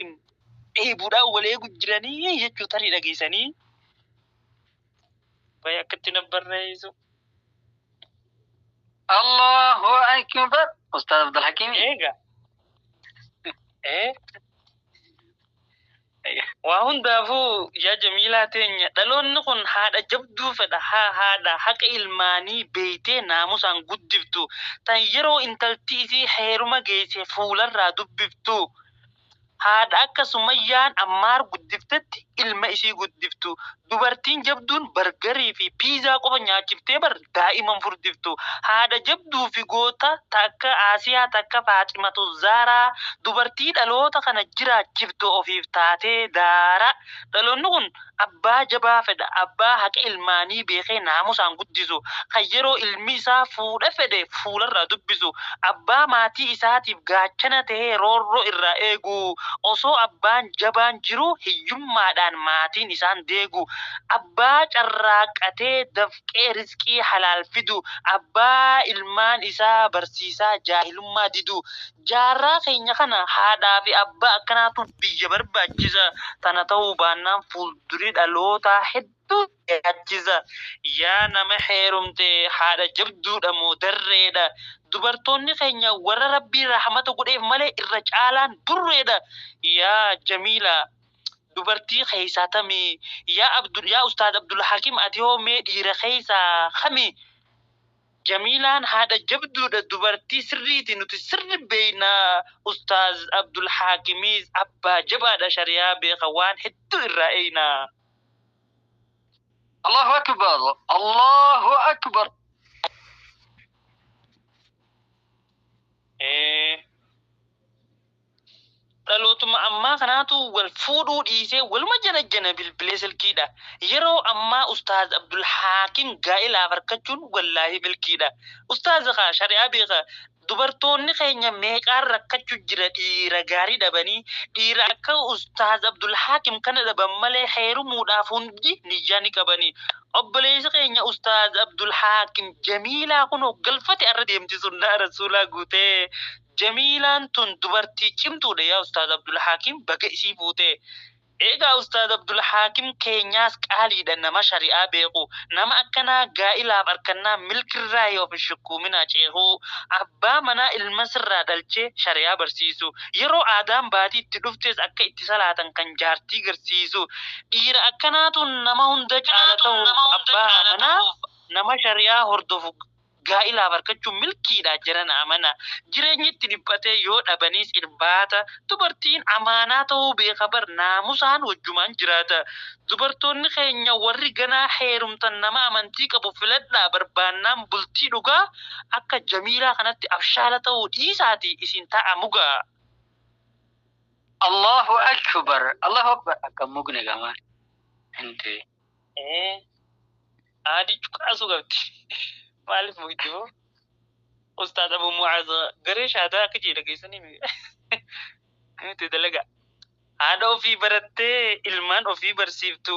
Dheebuudhaan wal eegu jiranii jechuu tarii dhageessanii. Baay'ee akkatti na barreessu. Allahu Akbar. Ustaaz Abdul Hakiimi. Eega. Ee. Waa hundaafuu yaa Jamiilaa teenya, dhaloonni kun haadha jabduu fedha, haa haadha haqa ilmaanii beeytee naamusaan guddiftu, tan yeroo intalti isii heeruma geeyse fuularraa dubbiftu, haadha akka Sumayyaan Ammaar guddiftetti ilma isii guddiftu, dubartiin jabduun bargarii fi piizaa qofa nyaachiftee bar daa'ima hin furdiftu, haadha jabduu fi goota ta akka Aasiyaa ta akka Faaximatu Zaaraa, dubartii dhaloota kana jiraachiftu ofiif taatee daara. Dhaloonni kun abbaa jabaa fedha, abbaa haqa ilmaanii beekee naamusaan guddisu, kan yeroo ilmi isaa fuudha fedhe fuularraa dubbisu, abbaa maatii isaatiif gaachana tahee roorroo irraa eegu, osoo abbaan jabaan jiruu hiyyummaadhaan maatiin isaan deegu, abbaa carraaqqatee dafqee rizqii halaal fidu, abbaa ilmaan isaa barsiisaa jaahilummaa didu. Jaarraa keenya kana haadhaa fi abbaa akkanaatu biyya barbaachisa. Tana ta'uu baannaan fuulduri dhalootaa hedduu yaachisa. Yaa nama heerumte haadha jabduudha moo darreedha? Dubartoonni keenya warra Rabbiin rahmata godheef malee irra caalaan burreedha. Yaa Jamiila dubartii keessaa tami? Yaa Abdul yaa Ustaaz Abdul Hakim ati hoo mee dhiira keessaa kami? Jamiilaan haadha jabduudha dubartii sirriiti nuti sirri beeyna Ustaaz Abdul Haakimiis abbaa jabaadha shari'aa beeka waan hedduu irraa eeyna. Allahu Akbar. Allahu Akbar. Ee. Dhalootuma ammaa kanaatu wal fuudhuu dhiisee waluma janajjana bilbilee silkiidha. Yeroo ammaa Ustaaz Abdul Haakim gaa'ilaaf harkachuun wallaahi milkiidha. Ustaaz kaa shari'aa beeka. Dubartoonni keenya meeqaan rakkachu jira dhiira gaarii dhabanii. Dhiira akka Ustaaz Abdul Haakim kana dhaban malee heerumuudhaaf hundi niyyaa ni qabani. Obboleessi keenya Ustaaz Abdul Haakim Jamiilaa kunoo galfate arra deemti sunnaa Rasuulaa guutee. Jamiilaan tun dubartii cimtuudha yaa Ustaaz Abdulhaakim baga isii fuute. Eegaa Ustaaz Abdulhaakim keenyaas qaaliidha nama shari'aa beeku. Nama akkanaa gaa'ilaaf arkannaan milkirraayi of hin shukkuuminaa ceekuu. Abbaa manaa ilma sirraa dhalchee shari'aa barsiisu. Yeroo aadaan baatii itti dhuftes akka itti salaatan kan jaartii garsiisu. Dhiira akkanaatu nama hunda caala tahuuf abbaa manaa nama shari'aa hordofu Gaa'ilaaf arkachuun milkiidha jarana amana. Jireenyi itti dhiphatee yoo dhabaniis irbaata. Dubartiin amaanaa ta'uu beeka bar naamusaan wajjumaan jiraata. Dubartoonni keenya warri ganaa heerumtan nama amantii qabu filadhaa barbaannaan bultii dhugaa akka Jamiilaa kanatti abshaala ta'uu dhiisaati isin ta'a mugaa. Allahu Akbar Allahu Akbar akka mugne gamaan hintee. Ee aadi cuqaasuu qabdi. Maaliif mugdi moo? Ustaaz Abu Mu'aaz garee shaadaa akka jee dhageessanii miti dalaga. Haadha ofii barattee ilmaan ofii barsiiftu,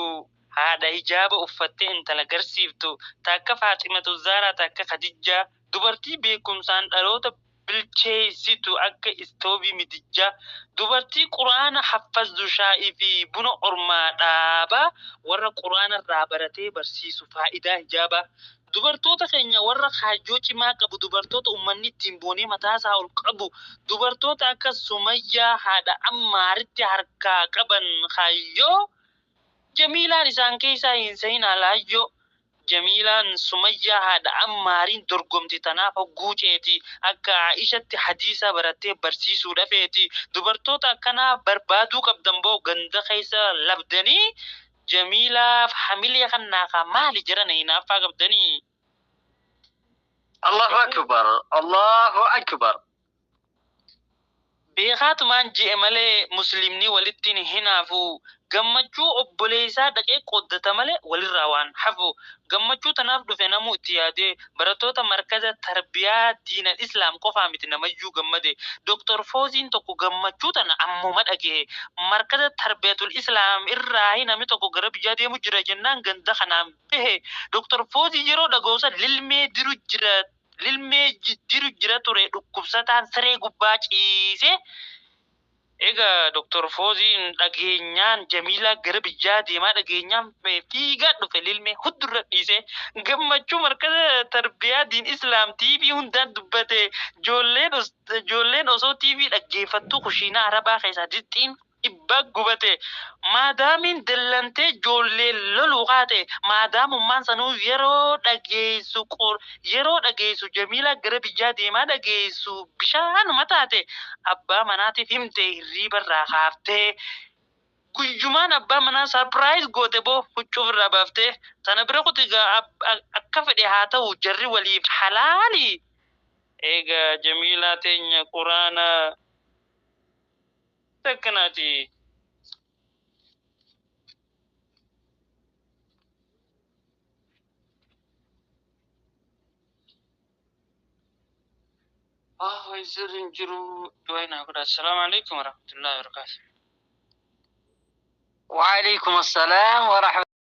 haadha hijaaba uffattee intala garsiiftu, ta akka Faaximatu Zaaraa, ta akka Khadijjaa, dubartii beekumsaan dhaloota bilcheessitu akka istoobii midijjaa, dubartii Qur'aana haffazdu shaa'ii fi buna ormaa dhaabaa warra Qur'aana irraa baratee barsiisu faa'idaa hijaabaa. Dubartoota keenya warra kaayyoo cimaa qabu, dubartoota ummanni ittiin boonee mataasaa ol qabu, dubartoota akka Sumayyaa haadha Ammaaritti harkaa qaban kaayyoo, Jamiilaan isaan keessaa hin sehinaa laayyoo. Jamiilaan Sumayyaa haadha Ammaariin dorgomti tanaaf hogguu ceeti. Akka Aa'ishatti hadiisa barattee barsiisuudha feeti. Dubartoota akkanaa barbaaduu qabdan boo ganda keessa labdanii Jamiilaaf hamilee kannaa kaa maali jarana hinaaffaa qabdanii? Allahu Akbar Allahu Akbar. Beekaatumaan je'e malee muslimni walitti hin hinaafu. Gammachuu obboleeysaa dhaqee qooddata malee walirraa waan hafu. Gammachuu tanaaf dhufe namuu itti yaadee. Barattoota markaza tarbiyaa diinal islaam qofaa miti namayyuu gammade. Dr. Fooziin tokko gammachuu tana ammuma dhagehe. Markaza tarbiyatul islaam irraahi namni tokko gara biyyaa deemu jira jennaan ganda kanaan behe. Dr. Foozii yeroo dhagahu san lilmee diru jira Lilmee jiddiru jira ture dhukkubsataan siree gubbaa ciisee Egaa Dr. Fooziin dhageenyaan Jamiilaa gara biyyaa deemaa dhageenyaan fiigaa dhufe lilmee huddurra dhiisee gammachuu markaza tarbiyaa diin islaam TV hundaan dubbate. Ijoolleen osoo TV dhaggeeffattuu kushiinaa arabaa keessaa disxiin dhibbaa gubate. Maadaamiin dallantee ijoollee loluu kaate. Maadaamummaan sanuu yeroo dhageessu yeroo dhageessu Jamiilaa gara biyyaa deemaa dhageessu bishaanuma taate. Abbaa manaatiif himte hirriiba irraa kaaftee. Guyyumaan abbaa manaa surprise goote boo huccuu ofirraa baaftee. Sana bira kuti akka fedhe haa ta'u jarri waliif halaali. Egaa Jamiilaa teenya quraana akkanaati. Ah, sirri hin jiru. Du'aa naa godha. Assalaamu alaikum warahmatullahi wabarakatuh. وعليكم السلام ورحمة